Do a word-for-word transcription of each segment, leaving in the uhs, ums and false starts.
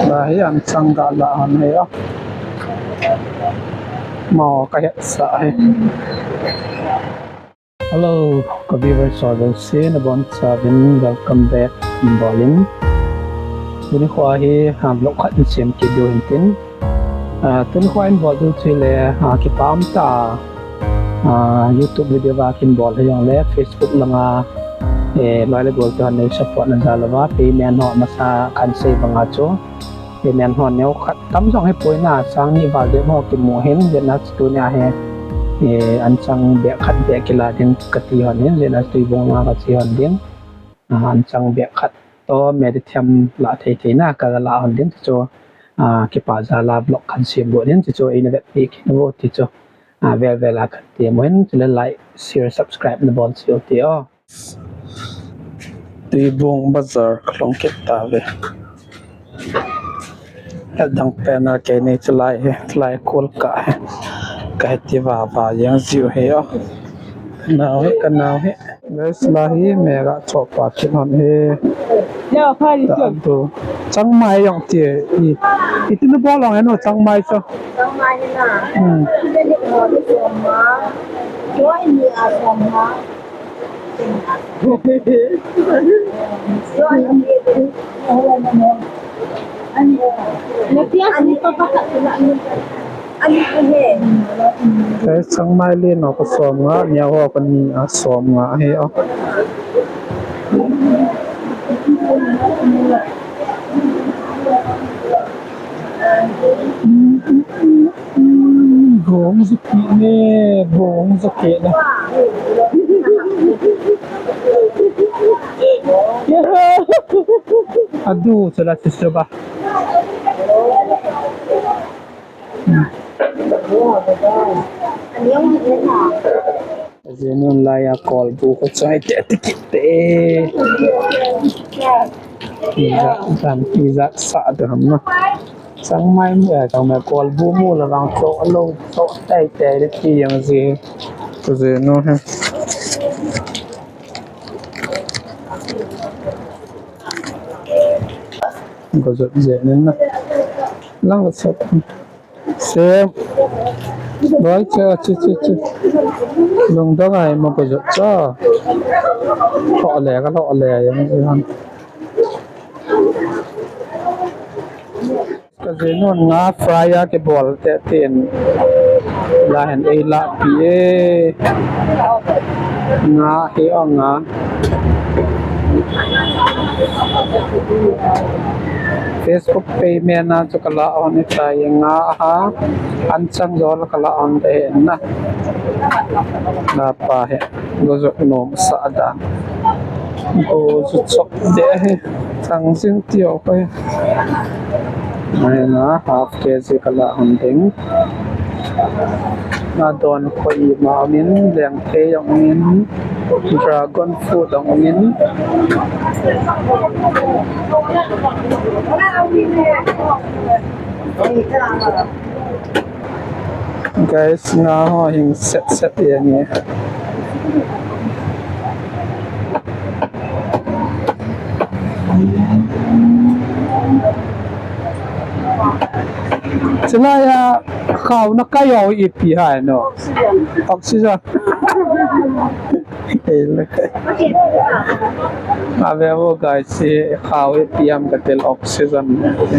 Lahi an chang ga la an he a. Mo ka het sa he. Hello, ka viewers ho jouse nabonchauvin welcome back in bol in. Tuni kho hi, ha, vlog khat in sem kit diu hin tin. Ah, tuni kho in bol diu chu le, ah, kipah um ta, ah, YouTube video va kin bol hijongle Facebook langa, eh, loi le gol te hon nei support na jal uva, payment ho masa kan sei banga chu. Payment ho neo khat tam jong hi poi na, sang ni val dem ho kimu hin, jeh a chu tunia hi, eh, an chang beh khat beh kila din kati hon hin, jeh a chu Tuibong langa kache hon din. Ah, an chang beh khat toh, medicine la thei thei na, ka la hon din chu, ah, kipah jal a vlog kan sem bou din chu, eina vetpi kit un ti chu, ah, vel vel a kan ti mo hin, chule like, share, subscribe nabol cheh u ti o. Tuibong bazar kalhung kit tauve. Adang pen a kei nei chulai hi, chulai kol ka hi. Ka heti vava jeng jiu hi o. Nao hi, ka nao hi. Guys, lahi mega chopa kin hon hi. Ya, phai ta tu. Changmai jong ti i. Iti nu bol long eno changmai chu. Changmai hi na. Hmm. Ni a som ma. Kei changmai len ho ka som nga, ni a ho ka ni a som nga hi o. Bong zu ki ne, bong zu ki ne. Adu, sala sisuba. Ka jinu lai a kolbu ko chai te ti kit te. Iza, iza sa de ham na. Changmai mu, eh, changmai kolbu mu la vang cho lo, cho tai tai de ti jeng ji. Ka jinu he. Ko jot je nin na. Lang la sot. Sem. Boi cha, chi, chi, chi. Lungdong ai mo ko jot cha. Lhoh le ka lhoh le jeng ji han. Ka jinu nga fry a kibol te tin. La hin ei la pi e. Nga hi o nga. Facebook payment a chu ka la on i tai nga ha. An chang jol ka la on te na. Na pa he. Go jot nom sa dan. Go jot chok de he. Chang jing ti o ko he. Mai na half K G ka la hon ding. Na don koi ma min, leng thei jong min, dragon fruit jong min. Guys, nga ho hing set set e ni. Chulai a khao na kai o ipi hai no. Oxygen. Ei le kai. Ave vo guys, si khao ipi ham ka til oxygen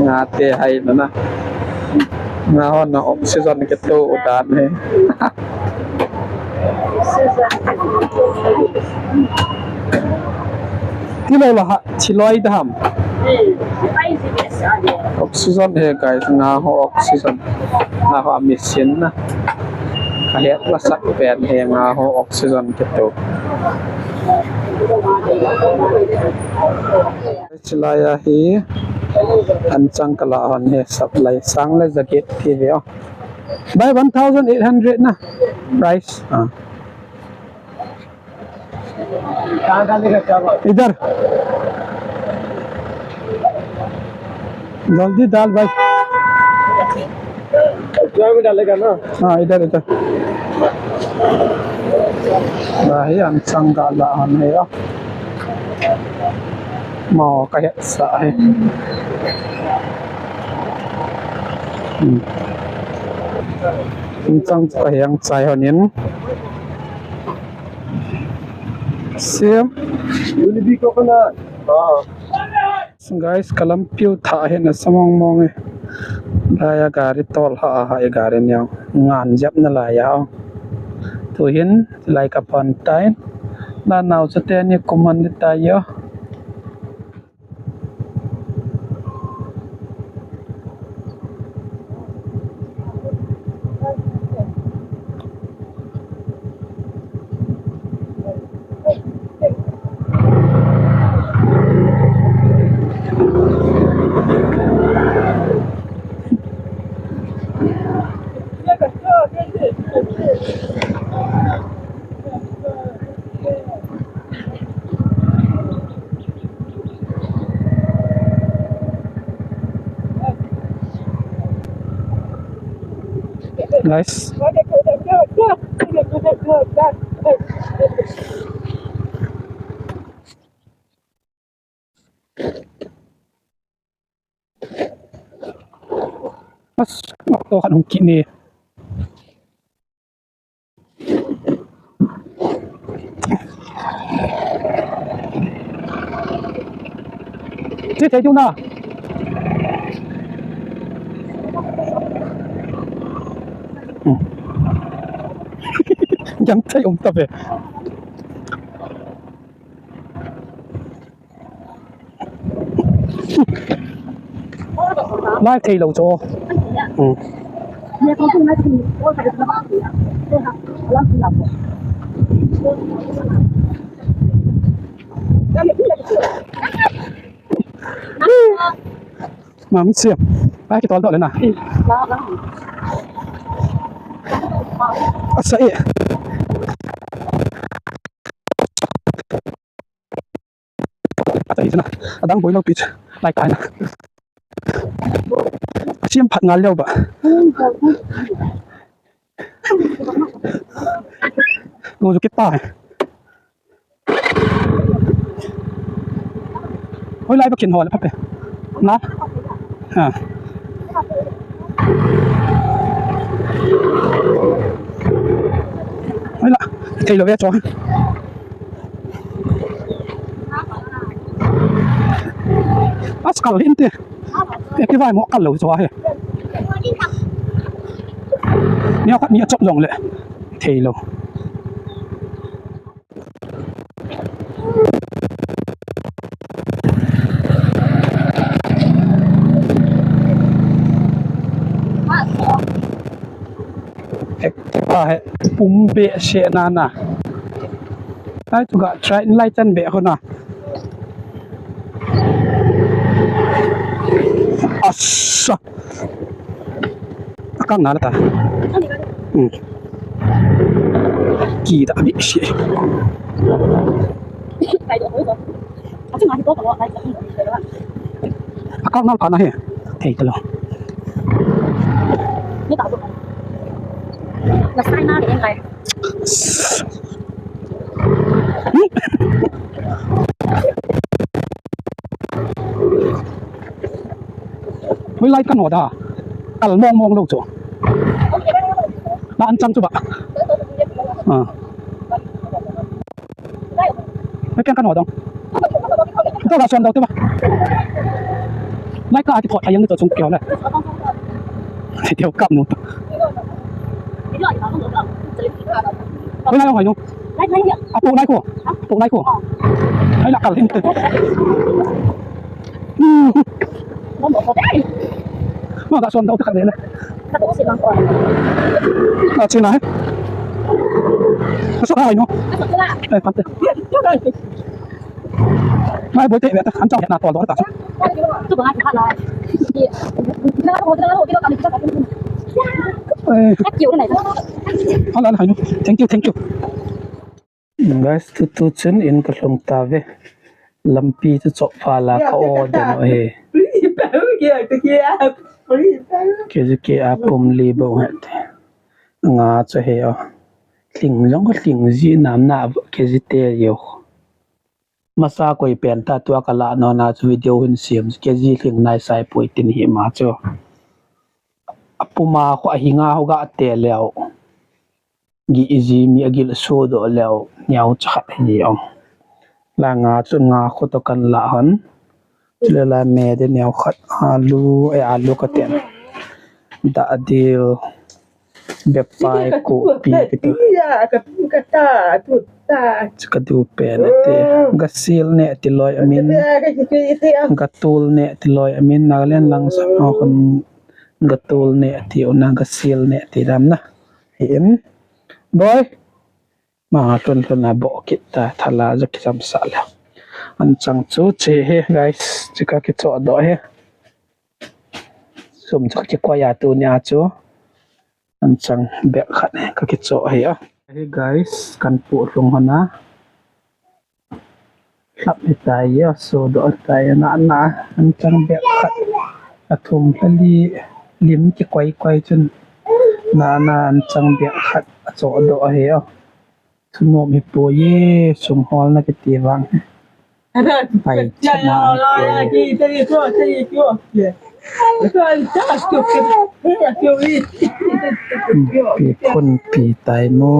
nga te hai na na. Nga ho na oxygen ke to u dan he. Ti lo la ha, chi loi da ham. Oxygen he guys, nga ho oxygen. Nga ho a machine na. Ka het la sak pen he nga ho oxygen ke to. Chulai a hi an chang ka la hon he sap lai sang le jacket ti ve o. Bai one thousand eight hundred na price. Ah. इधर। जल्दी डाल भाई। ड्राम में डालेगा ना? हाँ, इधर, इधर। Lahi an chang ga la an he a. Mo ka het sa he. Chang chu ka heng chai hon in. Siam. Unibi coconut. Ah. Guys, ka lampiu thah hin asa mong mong e. Laiya gari tol ha ha e gari niang. Ngan jep na laiya. Tuhin, lai ka pan tain. Na nau chate ni kuman ni tai yo. Nice. Mas, to kan hung kini. Ti thei diu na. Hmm. Jam thei um ta ve. Lai thei lou chu. Hmm. Mam siam. Ai, kitol doh le na. Asa e. Ata hi na. Adang boi lou pi chu. Lai kai na. Siam phat ngal leu ba. Lu ju kit ta. Hoilai ba kin ho le pha pe. Na. Ha. Hoila. Thei lou ve chu. As kal hin te. Activa mo kal lou chu he. Ni khat ni chop jong le. Thei lou. Activa he pum behseh na na. Ai, tu ga try lai chan be ho na. Asa. Akang na la ta. Hmm. Ki ta bi shi. Akang na la pa na he. Thei ta lou. Ni ta bu. Na sai na de ngai. Hoilai kan ho da. Kal mong mong lou chu. Na an chang chu ba. Ah. Hoi keng kan ho dong. Ito ga suan dau tu ba. Lai ka ati thot ayang ito chung keo le. Ito kap nu. Hoilai ho, hoilai ho. Apu lai ko. Apu lai ko. Ai, la kal hin. Hmm. Ma ga suan dau ta khat le. Ka to si mang ko. A, China he. Ka so ai no. Ka so la. Eh, pante. Mai boi te ve ta, an chang na tol do ta. Tu ba ngai ka la. Eh. Ka kiu nai. Hala, hala, hai no. Thank you, thank you. Guys, tu tu chun in ka lhung ta ve. Lampi chu chop pha la ka o den o he. Kei chu kei a pum li bo he. Nga chu he o. Hling jong ka hling ji nam na kei chu te yo. Masa koi pen ta tua ka la no na chu video hin siam kei chu hling nai sai poi tin hi ma chu. puma khu ahi nga ho ga te leo. Gi iji mi agil so do leo. Niau cha khat hi ong. La nga chu nga khu to kan la han. Chule la me de niau khat alu, e alu ka ten. Da adil. Bepai ko pi ki tu. Ka du pen te. Gasil ne ti loi amin. Gatul ne ti loi amin. Nagaland lang sa ho kon gatul ne ti una gasil ne ti dam na. Hi in. Boy. Ma hlun hlun a boh kit ta, thala ja kisam sa le. An chang chu che he, guys, che ka kicho do he. Sum chu kikoi a tu nia chu. An chang bek khat he, ka kicho he a. He, guys, kan pu hlung hana. Lap ni tai ya, so do tai na na. An chang bek khat. A thum thali lim kikoi koi chun. Na na an chang bek khat a cho do he a. Thunom hi po ye, sum hol na kiti vang. Pai chana hi po ye. Pi khun pi tai mo.